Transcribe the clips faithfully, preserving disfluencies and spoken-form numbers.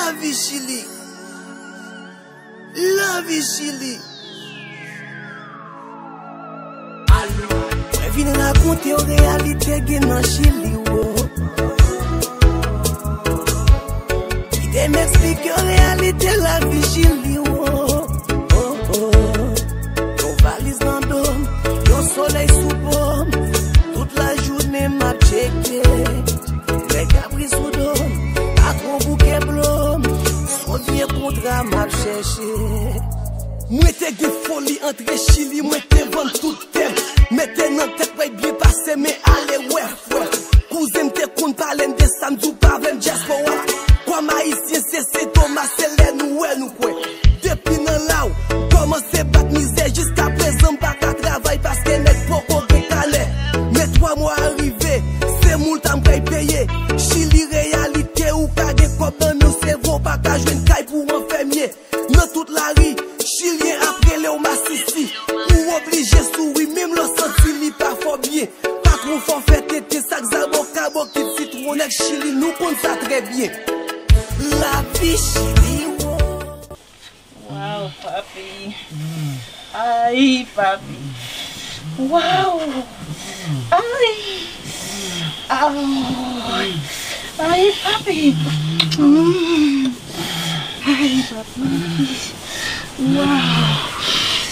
Lavi Chili. Lavi Chili. Mwen vin rakonte w reyalite gen nan Chili, wo. Kite m eksplike w reyalite lavi Chili, wo. Oh, oh. Yon valiz nan do m, yon solèy sou po m. Tout lajounen m ap tcheke. Lè kabri sou do m, patwon bouke blo m. Se yon vye kontra m ap chèche. Mwen te gen foli antre Chili, mwen te vann tout tè m. Mete nan tèt mwen byen pase, men ale wè frè. Kouzen m te konn pale m de sa, m di w pa vle m dyaspora. Kòm ayisyen se Sen Toma, se lè nou wè nou kwè. Depi nan la w kòmanse bat mizè, jiskaprezan m pa ka travay paske nèg poko gen kanè. Men twa mwa a rive, se moul ta m pral peye. Chili reyalite, ou ka gen kòb nan men w, se vre w pa ka jwenn kay pou w anfèmye. Nan tout lari, chilyen ap rele w masisi. Ou oblije souri menm lè w santi li pa fè w byen. Patwon fè w fè tenten, sak zaboka bokit sitwon, nèg Chili nou konn sa trè byen. Lavi Chili, wo. Waw, papi. Ay, papi. Waw. Ay. Aw. Ay, papi. Mm. Ay, papi. Waw.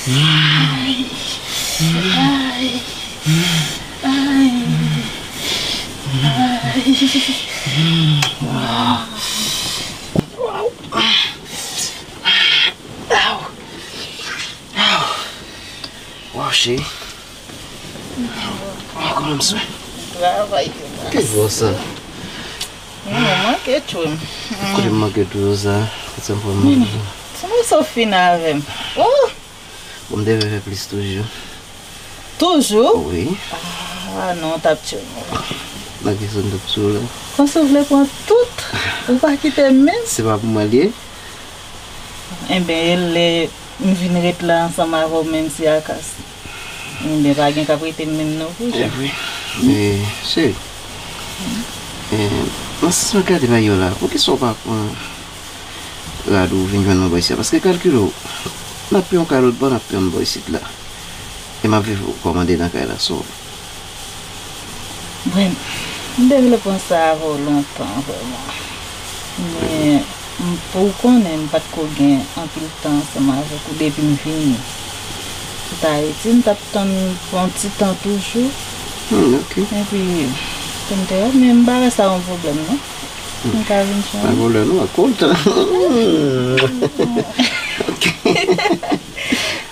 Ay. Ay. Ay. Ay. Waw. Waw. Aw. Aw. Waw, cheri. Waw, kòman m swe? Travay yo. Ki vwa sa? Mwen manke tchwe m. Kote m manke toujou sa? Kote m pran manke? Ti moso fin avè m. Oh! Bon, m te vle fè plis toujou. Toujou? Wi. Ah, non, w t ap tchwe m. Nan ki sa m t ap tchwe w la? Kòmsi w vle pran tout? Ou pa kite m menm? Se pa pou mwen l ye? Enben, e lè m vin ret la ansanm avè w, menm si akas. Enben, pa gen k ap rete m menm non pou jan. E vre. E, cheri. E, nan sans mwen gade bagay yo la, poukisa w pa pran rad ou vin jwenn mwen bò isit la? Paske kalkile w, n ap peye yon kay lòt bò, n ap peye yon bò isit la. E m ap viv kòm anndan kay la, so. Bon, m te vle pran sa avè w lontan, vrèman. Men, m, pou w konnen, m pa t ko gen anpil tan ansanm avèk ou depi m vini. Tout Ayiti, m t ap tann yon ti tan toujou. Hmm, ok. Epi, pou m te wè, men m pa wè sa yon pwoblèm, non. M ka vin jwenn ou. Pa pwoblèm, non, kontan. Ok.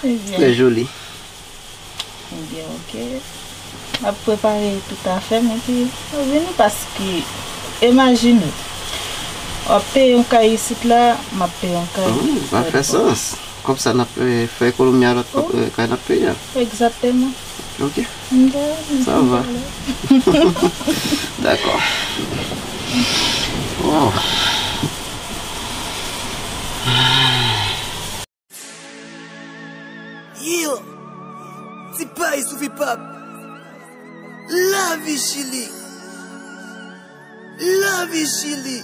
Ebyen. Trè joli. Ebyen, ok. M ap prepare tout afè m, epi nou vini, paske, imajine w, w ap peye yon kay isit la, m ap peye yon kay lòt bò. Wi, pa fè sans. Kòb sa n ap, eh, fè ekonomi a lòt kòb, eh, kay n ap peye a. Egzakteman. Ok. Sa va. Dakò. Wow. Yeah. Ti pay sou Vipap. Lavi Chili. Lavi Chili.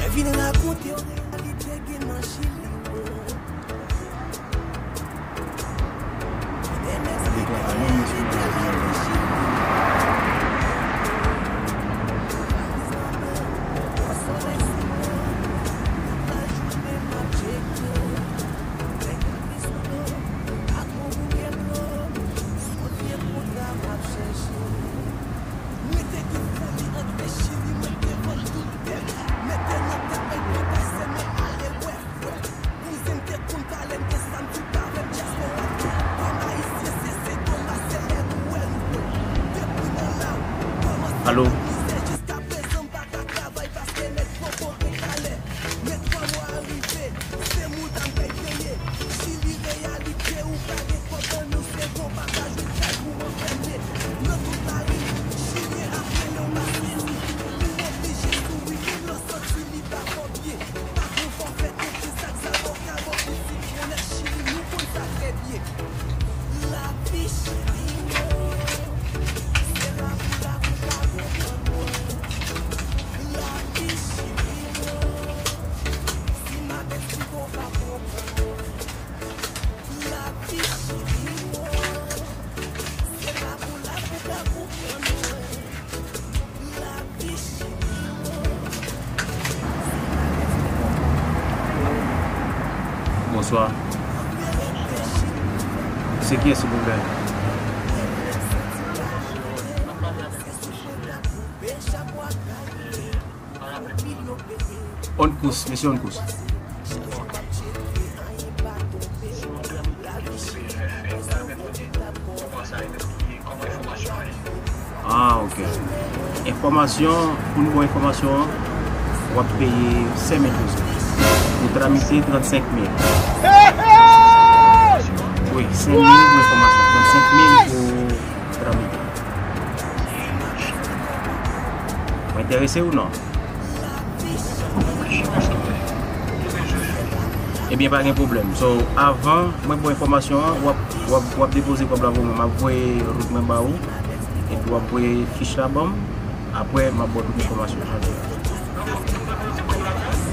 Mwen vin rakonte w reyalite gen nan Chili. Kite m eksplike w reyalite lavi Chili. Yon solèy sou mwen, tout lajounen m ap tcheke. Nèg la pli sou do, patwon bouke blo m, se yon vye kontra m ap chèche. Mwen te gen foli antre Chili, mwen te vann tout tè m. Mete nan tèt mwen byen pase, men ale wè frè. Kouzen m te konn pale m de sa, m di pa vle m dyaspora. Kòm ayisyen se Sen Toma, se lè nou wè nou kwè. Bonswa. Se kiyès, silvouplè? Onkous, mesye Onkous. Ah, ok. Enfòmasyon, pou n ba w enfòmasyon an, w ap peye senk mil peso. Pou tramite, trannsenk mil. Wi, senk mil pou enfòmasyon, trannsenk mil pou tramite. Ou enterese ou non? Ebyen, pa gen pwoblèm. So, avan mwen ba w enfòmasyon an, w ap, w ap, w ap depoze kòb la pou mwen. M ap voye rout mwen ba ou. Epi w ap voye fich la ban m. Apre, m ap ba w tout enfòmasyon.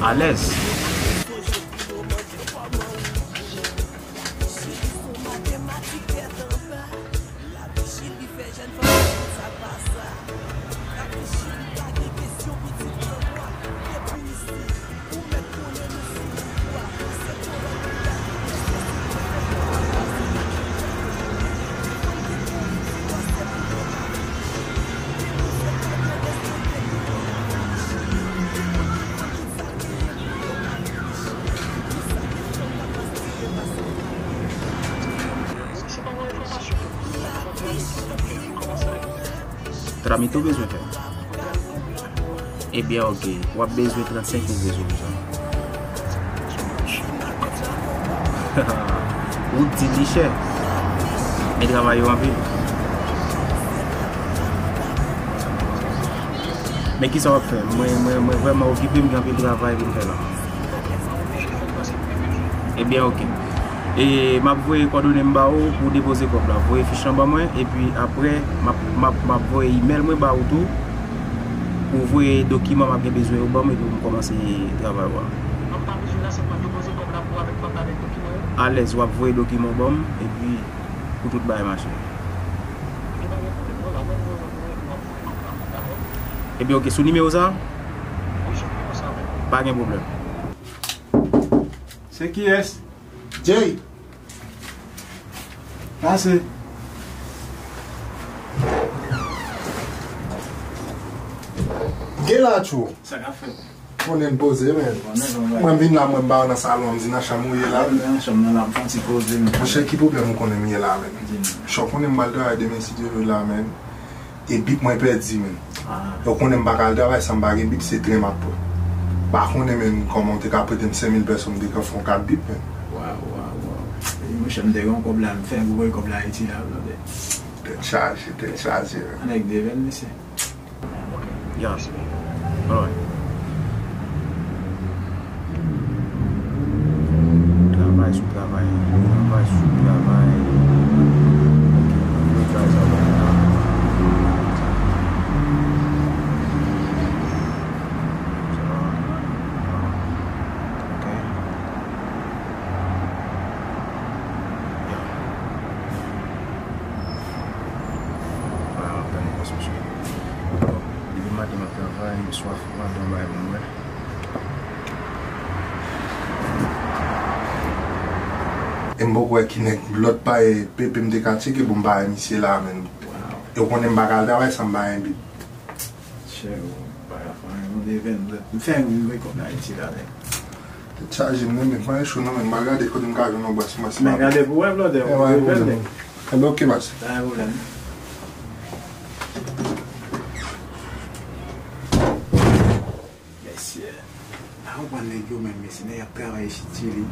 Alèz. Tramite ou bezwen fè? Ebyen, ok. W ap bezwen trannsenk mil peso pou sa. Ou di li chè. Men travay yo anpil. Men kisa w ap fè? Mwen, mwen, mwen vrèman okipe, m gen anpil travay pou m fè la. Ebyen, ok. E m ap voye kòdone m ba ou pou w depoze kòb la. Voye fich lan ban mwen, epi apre, m ap, m ap, m ap voye imèl mwen ba ou tou, pou w voye dokiman m ap gen bezwen yo ban m, epi pou m kòmanse travay ou a. Alèz, w ap voye dokiman w ban m, epi pou tout bagay mache. Ebyen, ok, sou nimewo sa a? Pa gen pwoblèm. Se kiyès? Jay! Pase. Gen la, tchou. Sa k ap fèt? Konnen m poze, men. Mwen vin la, mwen ba nan salon, m di nan chanm ou ye la. Nan chanm nan la, m fè yon ti poze, men. Monchè, ki pwoblèm ou konnen m ye la, men? Di m. Chò, konnen m pral travay demen, si Dye vle la, men. E bip mwen pèdi, men. Ah. Ou konnen m pa ka al travay san m pa gen bip, se tren m ap pran. Pa konnen, men, kòman w te ka prete m senk mil pèso, m te ka fè yon kat bip, men. Waw, waw, waw. E monchè, m te gen yon kòb la, m fè gwo voye kòb la Ayiti la, tande. Tèt chaje, tèt chaje, men. Nèg devèn, mesye. Yeah. Alright. Travay sou travay. Travay sou travay. Ok. Mwen travay sa mwen la. Sa va. Ok. Yeah. Vwala, m ap tann yon pòs, mesye. Bon, depi maten m ap travay, swa m ap gen yon bagay pou m wè. E m poko wè ki nèg lòt payè pepe m te ka tcheke pou m pa wè misye la, men. E w konnen m pa ka al travay san m pa gen bip. Chè, ou pa ka fè anyen, nou devèn, m fè yon rekòt la iti la, nèg. Tèt chaje, m renmen, fè cho non, men m pa gade kote m ka jwenn yon bwè sou mwen, si m ap gade pou wè, blòdè, ou devèn, nèg. Enben, ok, mas. Pa gen pwoblèm. Mesye, pa konprann nèg yo menm, mesye, nèg y ap travay isit Chili.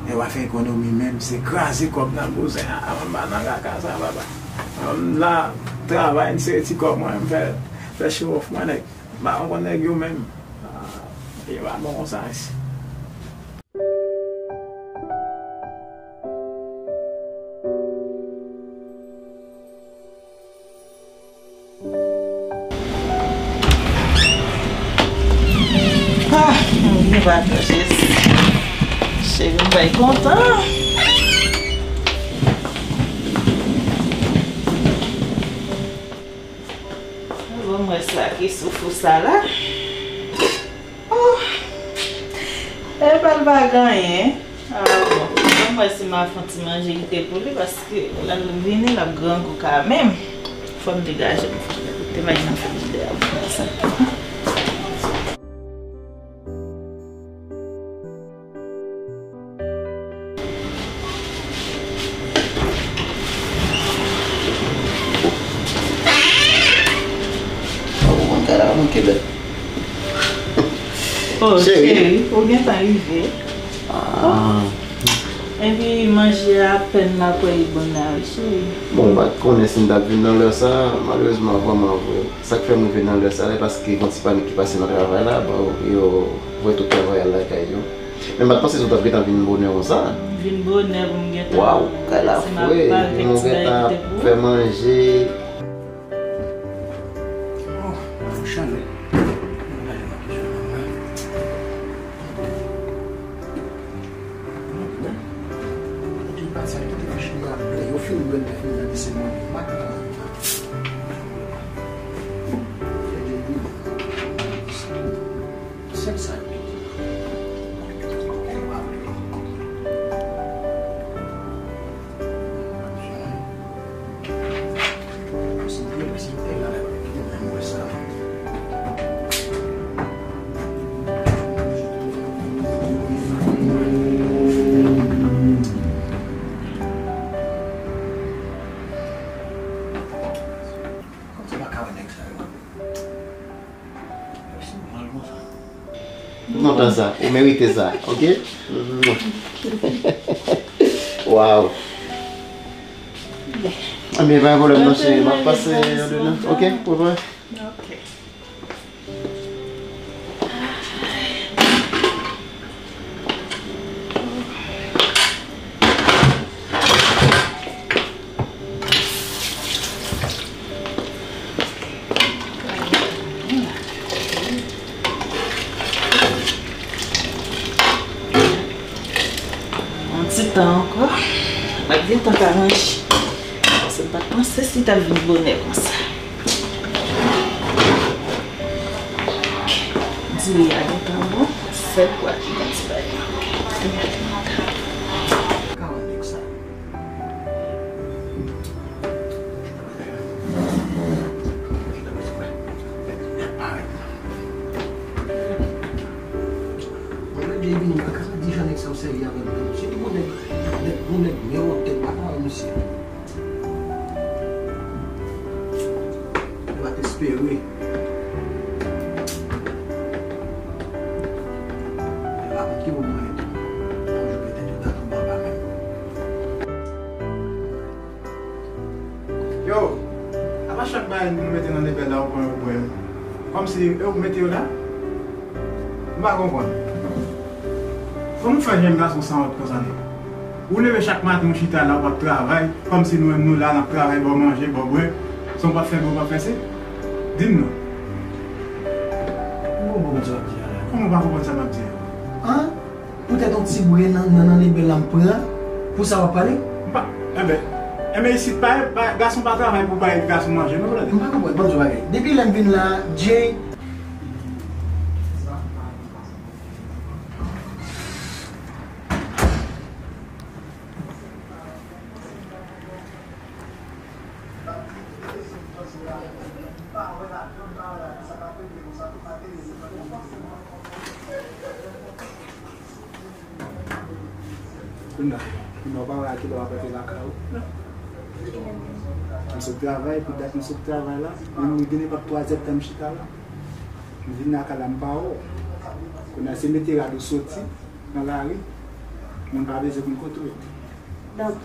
Nèg yo pa fè ekonomi menm, se kraze kòb nan bouzen an, anba nan kaka sa, papa. M la, travay, m sere ti kòb mwen, m fè, fè show off mwen, nèg. M pa konprann nèg yo menm. Ah, yo pa bon konsa, mesye. Ah, mwen gen vakan, Jezi. Cheri m bay kontan. Bon, mwen sa ki sou fou sa la. Oh. E pa l pa gen anyen. Ah, bon. Mwen wè si m a fè yon ti manje kite pou li, paske lè l vini, l ap grangou kanmenm. Fò m degaje m, fò m degaje m, fò m degaje m. Oh, cheri, ou gentan rive. Ah. Epi manje a apèn la kwè li bon la wi, cheri. Bon, m pa t konnen si m t ap vin nan lè sa, malerezman, vrèman vre. Sa k fè m rive nan lè sa, se paske gen yon ti panik ki pase nan travay la, bon, yo voye tout travayè al lakay yo. Men m pa t panse si w t ap gentan vin bonè konsa. Vin bonè pou m gentan. Waw, kay la fre, epi nou gentan ap fè manje. Oh, chalè. Yo fin bwè l, fin gade se mwen. Sèl sa yo kite. Kòmsi m pa ka wè nèg sa yo. Kòmsi m mal konsa. M kontan sa. Ou merite sa, oke? Waw. Ebyen, pa gen pwoblèm non, cheri. M ap pase andedan. Oke, bye bye. Ok. Yon ti tan ankò. M ap gentan ka ranje. Paske m pa t panse si l t ap vin bonè konsa. Diri a gentan bon. Sèl pwa ki gen ti bagay. Mwen, lè Jay vini, m pa ka di jan nèg sa yo sèvi avè m. Se yon bon nèg, nèg, yon nèg mewòtè, m pa ka wè misye. Yo pa t espere. Yo pa konn ki moun mwen ye tou. Yon jou petèt yo ta tonbe anba men m. Yo, apa chak bagay nou mete nan lebèl la ou pran yo pou bwè? Kòmsi e ou k mete yo la? M pa konprann. Kòman w fè jèn gason sanwont konsa menm? Ou leve chak maten ou chita la ou p ap travay, kòmsi nou menm nou la n ap travay ba w manje, ba w bwè, san w p ap fè byen ou p ap fè se? Di m non. Ou konprann sa w ap di a la? Kòman w pa konprann sa m ap di a? An? Poutèt yon ti bren nan, nan, nan lebèl la m pran, pou sa w ap pale? M pa, enben, enben isit pa, pa, gason pa travay pou bay gason manje, non, frè? M pa konprann, ban m di w bagay. Depi lè m vin la, Jay. Kounye a, kounye a w pa wè a kilè w ap rantre lakay ou? M sot travay, pou dat m sot travay la, menm li vini pa twazè tan m chita la. M vin lakay la, m pa wè w. Kounye a, se mete rad ou soti nan lari, moun pa bezwen konn kote w ye. Donk,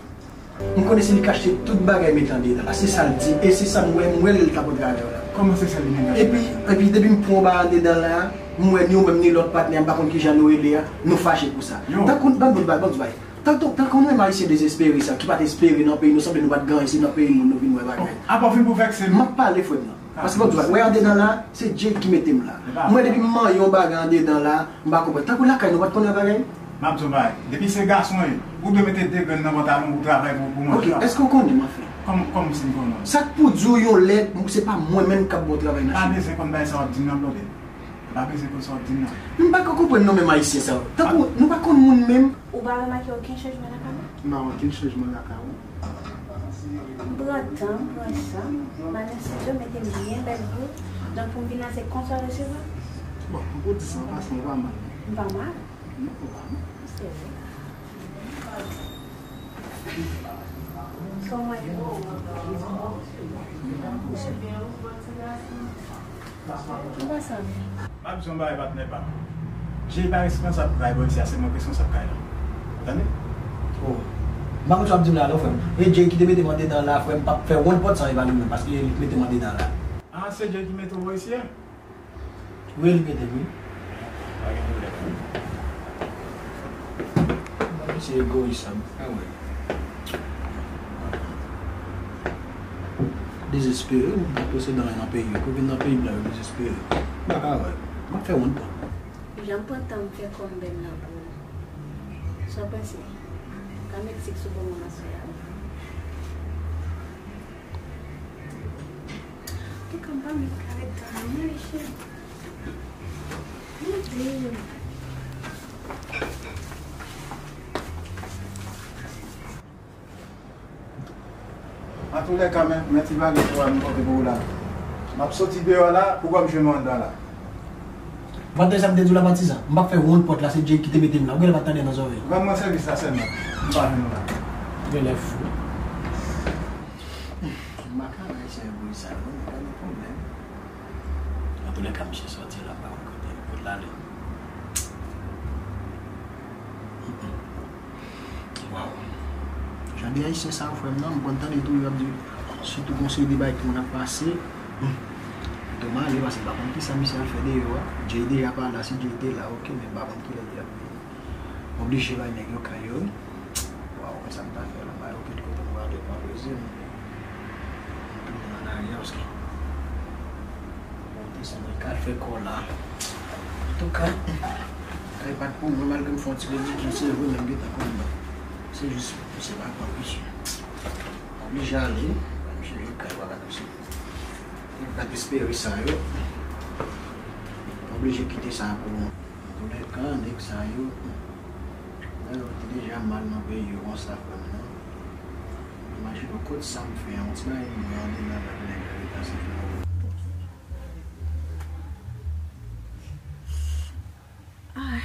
m konnen se li k achte tout bagay mete andedan la. Se sa l di, e se sa m wè, m wè l, l t ap pran travay la. Kòman se sa li menm k achte? Epi, epi depi m pran yon bagay andedan la, m wè ni ou menm ni lòt patnè a, m pa konn kijan nou rele a, nou fache pou sa. Yo. Tankou, ban m di w bagay, ban m di w bagay. Tankou, tankou nou menm Ayisyen dezespere sa, ki pa t espere nan peyi nou, sanble nou pa t gen anyen, se nan peyi moun nou vin wè bagay. Apa w vin pou vèkse m? M ap pale, frè m nan. Paske ban m di w bagay, wè andedan la, se Jay ki mete m la. M wè depi m manyen yon bagay andedan la, m pa konprann. Tankou lakay nou pa t konn wè bagay? M ap di w bagay. Depi se gason w ye, ou dwe mete de grenn nan pantalon w pou w travay pou, pou manje a. Ok, èske w konnen m anfen? Kòm, kòm si m konnen w? Sa k pou di w yon lè, se pa mwen menm k ap ba w travay nan chimè? Pa bezwen konn bagay sa w ap di m nan blòdè. M pa bezwen konn sa w ap di m nan. M pa ka konprann nou menm Ayisyen sa yo. Tankou nou pa konn moun menm. Ou pa remake okenn chanjman lakay mwen? M pa wè okenn chanjman lakay ou. M pran tan, m pran san, m al nan estidyo, mete m byen bèl pou ou. Donk pou m vin la se konsa w resevwa? Bon, pou w di sa, an pasan, ou pa mal. M pa mal? Non, ou pa mal. Serye? Kòman e? Ou pa sanble. M ap di w yon bagay, patnè pa m. Jay pa responsab kay bò isi a, se mwen k responsab kay la. Ou tande? Oh. M pa konn sa w ap di m la non, frè m. E Jay ki te mete m andedan la, frè m, p ap fè wonn pòt sa e pa li menm, paske e li ki mete m andedan la. Ah, se Jay ki mete w bò isi a? Wi, li mete m, wi. Pa gen pwoblèm. Misye egoyis sa, m pa ka wè. Dezespere, wi, moun k ap posede anyen nan peyi yo. Kou vin nan peyi blan yo, dezespere. M pa ka wè. M ap fè wonn pran. Jan m pran tan m fè kò m bèl la pou ou. Sa w panse? Ka met sik sou bonbon nan sou la. Antouka, m pa menm ka ret tann ou non, cheri. Mon Dieu. Antoulèka, men, men ti bagay pou m pote pou ou la. M ap soti deyò la, pou w ap jwenn ou anndan la. Vante sa m te di w la, patizan. M p ap fè wonn pòt la, se Jay ki te mete m la. Ou genlè pa t tande nan zòrèy. Rann mwen sèvis la sèlman. M pa jwenn ou la. Genlè fou. M pa ka wè se bri sa yo, non, pa gen pwoblèm. Antoulèka, misye sòti la, m pa konn kote l, kote l ale. Waw. Jan de Ayisyen sa yo, frè m, non, m konn tande tou, yo ap di, sitou gon seri de bagay ki konn ap pase. Pito m ale, paske m pa konn kisa misye al fè deyò a. Jay deja pa la, si Jay te la, oke, men m pa konn kilè li ap vini. M oblije bay nèg yo kay yo. Waw, konsa m ta fè la, m pa gen okenn kote m prale, m pa bezwen. M tounen an aryè, paske Bon, desann, li ka fè kò la. Antouka, kay pa t pou mwen, malgre m fè yon ti ridikil, se vre, men m gentan konn non. Se jis, se pa pran plis. Oblije ale, misye yo kay pa ka touche. Yo pa t espere sa yo. Oblije kite sa pou mwen. Antoulèka, nèg sa yo, lè yo te deja mal nan peyi yo, konsa, frè m, non. Imajine w kot sa m fè, yon ti bagay m mwen andedan la, nèg yo ta se fè. Ay.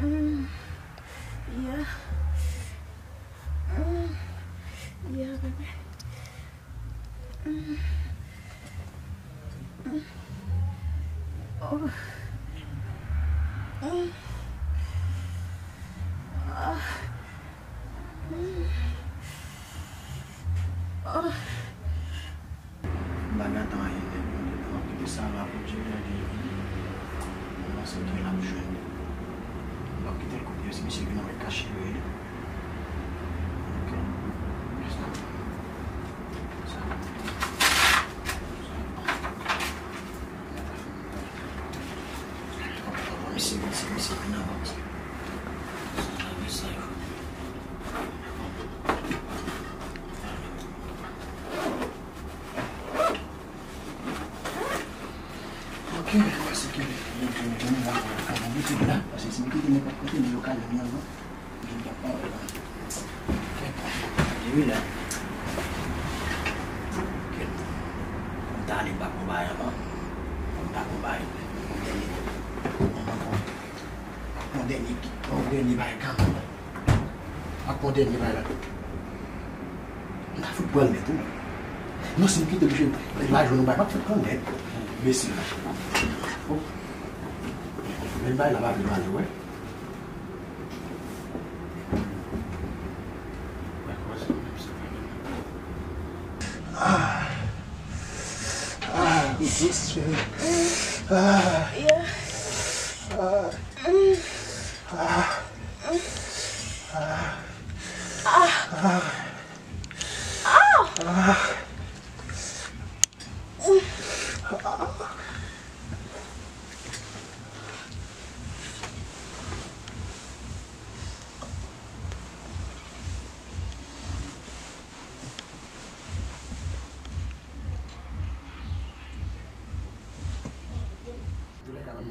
Mm. Yeah. Mm. Yeah, baby. Mm. Mm. Oh. Mm. Ah. Mm. Oh. M pa gate anyen nèt, m ap kite sa la pou Dye gade yo. M panse ke l ap jwenn. M ap kite l kote yo, si misye vin wè kache yo ye. Ok. Sa. Sa. Misye vin, se misye vin avan. Sa, sa, sa, sa. Ok, paske mwen te mete la, mwen mete la, paske si mwen kite nenpòt kote, men yo ka jwenn li anvan. Jwenn t ap pale la. Ok, gade wi la. Ok. Mwen ta ale bak yon bagay anvan. Mwen bak yon bagay. Yon dènye. Yon dènye, yon dènye bagay kanmenm. Ak yon dènye bagay la. M ta fout pran l nèt, wi. Non, si m kite l, misye, li va jwenn yon bagay, m ap fout pran l nèt. Enbesil la. Oh. Men bagay la pa vle pale, wè. Ah. Ah, m soti, cheri. Ah. Yeah. Ah. Ah. Ah. Ah. Ah.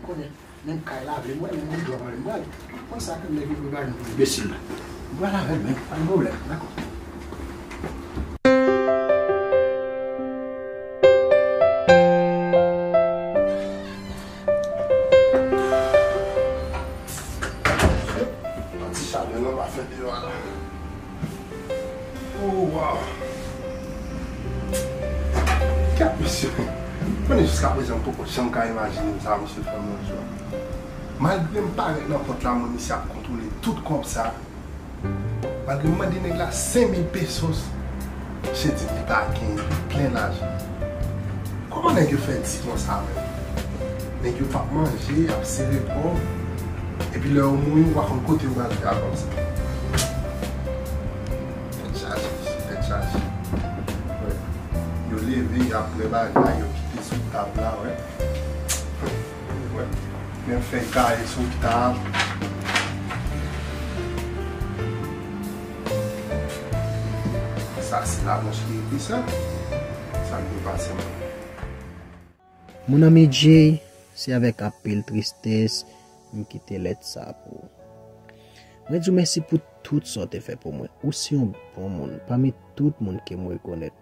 Konnen, menm kay la vle m wè, menm bouda m vle m wè. Konn sa ke m leve pou bagay pou enbesil la. M pral avè l, men, pa gen pwoblèm, dakò. Yon ti chalè nan pa fè deyò a la. Oh, wow. Kèt, mesye. Konnen jiskaprezan, m poko janm ka imajine sa misye fè m yon jou. Malgre m parèt nan pòt la, moun isi ap kontwole tout kòb sa. Malgre m mande nèg la senk mil pesos, misye di li pa gen, li plen lajan. Kòman nèg yo fè di konsa menm? Nèg yo p ap manje, y ap sere kò, epi lè yo mouri, ou pa konn kote yo pral fè a kòb sa. Tèt chaje, mesye, tèt chaje. Wè. Yo leve, y ap pran bagay, yo kite sou tab la, wè. Wè. Men fè kay sou tab. Sa se laponch ki ekri sa. Sa k dwe pase mwen. Mon ami Jay, se avèk anpil tristès m kite lèt sa pou ou. Mwen di w mèsi pou tout sa w te fè pou mwen. Ou se yon bon moun, pami tout moun ke m rekonèt.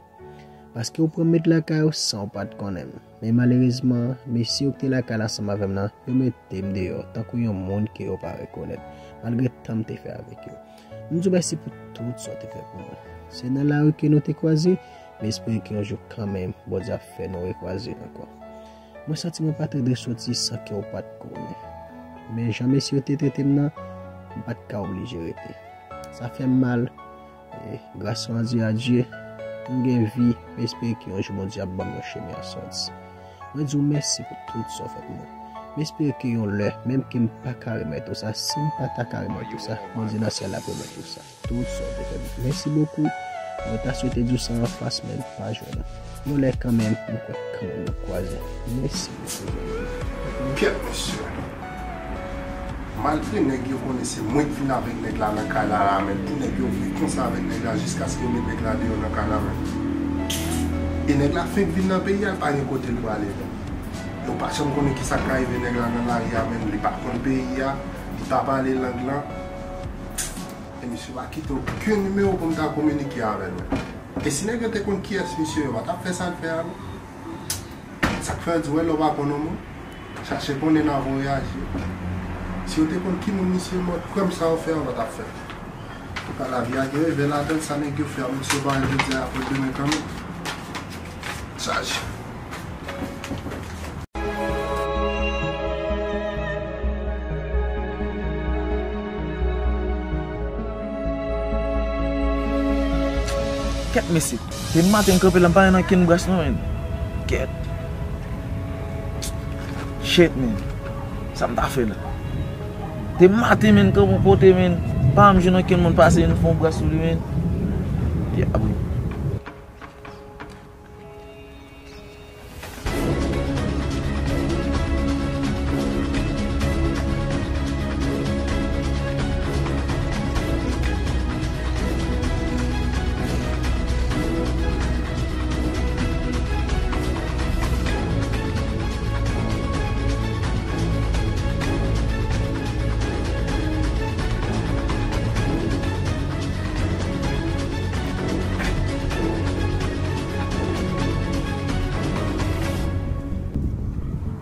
Paske w pran m met lakay ou san w pa t konnen m. Men malerezman, mesye yo ki te lakay la ansanm avè m nan, yo mete m deyò, tankou yon moun ke yo pa rekonèt, malgre tan m te fè avèk yo. M di w mèsi pou tout sa w te fè pou mwen. Se nan lari ke nou te kwaze, m espere ke yon jou kanmenm, Bondye ap fè nou rekwaze ankò. Mwen santi mwen pa t dwe soti san ke w pa t konnen. Men jan mesye yo te trete m nan, m pa t ka oblije rete. Sa fè m mal. E, gras randi a Dye, m gen vi, m espere ke yon jou Bondye ap ban m yon chemen a sòti. Mwen di w mèsi pou tout sa w fè pou mwen. M espere ke yon lè, menm ke m pa ka remèt ou sa, si m pa ta ka remèt ou sa, Bondye nan syèl la ap remèt ou sa. Tout sa w te fè m. Mèsi bokou. Mwen ta swete di w sa anfas, men m pa jwenn ou. Yon lè kanmenm, mwen kwè kanmenm n ap kwaze. Mèsi bokou, zanmi. Pyèt, mesye. Malgre nèg yo konnen se mwen k vin avèk nèg la nan kay la, la, men pou nèg yo vin konsa avèk nèg la jiskaske yo met nèg la deyò nan kay la, men. E nèg la fenk vin nan peyi a, l pa gen kote l prale, men. Yo pa janm konnen kisa k ka rive nèg la nan lari a, men. Li pa konn peyi a, li pa pale lang lan. E misye pa kite okenn nimewo pou m ta kominike avè l, men. E si nèg yo te konn kiyès misye, yo pa t ap fè sa l fè a, non. Sa k fè yo di, wè, lè w pa konn yon moun, chache konnen l anvan w reyaji. Si yo te konn ki moun misye, mwen kwè m sa yo fè a, yo pa t ap fè. Antouka, lavi a gen revè ladan l, sa nèg yo fè a, menm si yo pa wè l jodi a, y ap wè l demen kanmenm. Chaje. Kèt mesye, depi maten m kanpe la, m pa jwenn okenn bras non, men. Kèt. Shit, men. Sa m ta fè la? Depi maten, men, kanpe yon kote, men, pa janm jwenn okenn moun pase, men, fè yon bras sou li, men. Dyab wi.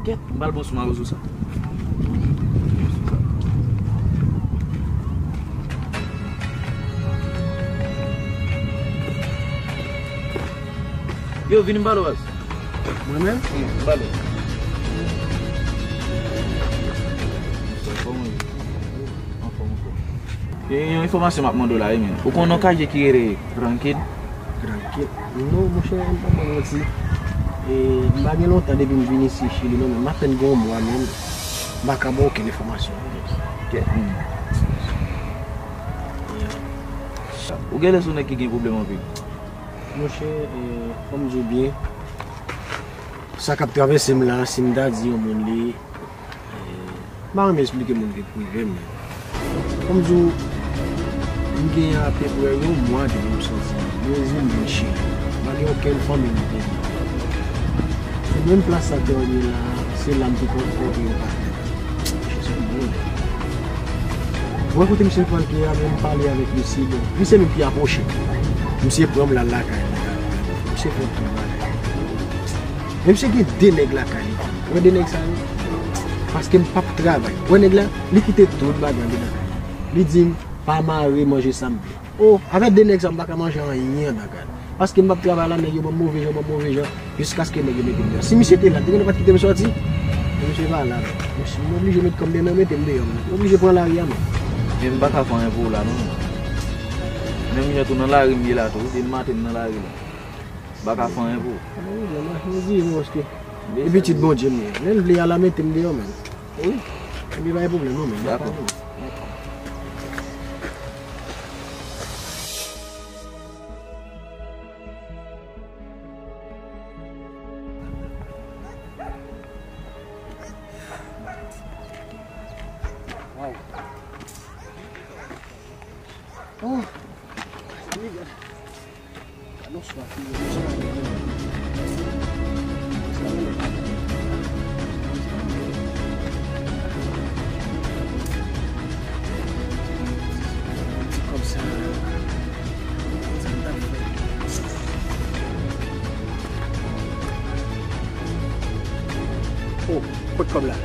Kèt, m pral pran sou mawozo sa. Yo, vini m pale w baz. Mwen menm? Wi, m pale w. Anfòm, anfòm. Anfòm, anfòm. Gen yon enfòmasyon m ap mande w la, wi, men. Ou konn yon katye ki rele Gran Kid? Gran Kid? Non, monchè, m pa ba w manti. E, m pa gen lontan depi m vin isi Chili, non, men m apèn gen yon mwa, men m pa ka ba w okenn enfòmasyon. Kèt, hmm. Ou genlè se yon nèg ki gen pwoblèm anpil. Monchè, e, fò m di w byen, sa k ap travèse m la, si m ta di yon moun li, e, m pa renmen esplike moun ki prive m, men fò m di w, m gen apeprè yon mwa depi m soti Brezil, m vin Chili. M pa gen okenn fanmi nan peyi a. Se menm plas sa ke w ye la, Se la m te kontre yon patnè. Misye se yon bon nèg. Mwen kote misye pral ke a, men m pale avèk misye, bon, misye menm ki apwoche m. Misye pran m l al lakay li. Misye pran tout bagay. Men misye gen de nèg lakay li. Ou wè de nèg sa yo? Paske m p ap travay. Ou wè nèg la, li kite tout bagay li lakay li. Li di m, pa mare manje sa m vle. Oh, avèk de nèg sa, m pa ka manje anyen anndan kay la. Paske m p ap travay la, nèg yo ban m move jan, ban m move jan, jiskaske nèg yo mete m deyò. Si misye te la, li te gentan pa t kite m sòti. Men misye pa la, men. Misye, m oblije met kò m deyò, men yo mete m deyò, men. M oblije pran lari a, men. Men m pa ka fè anyen pou ou la, non. Menm jan tou nan lari m ye la tou, wi, depi maten m nan lari la. M pa ka fè anyen pou ou. Mwen di, mwen di, mwen, paske e pitit Bondye m ye. Lè l vle a la, mete m deyò, men. Wi. Ebyen, pa gen pwoblèm, non, men. Dakò. Waw. Oh. Gad yon swaf li ye, mesye. Ti kòb sa, sa m t ap fè. Oh, kot kòb la?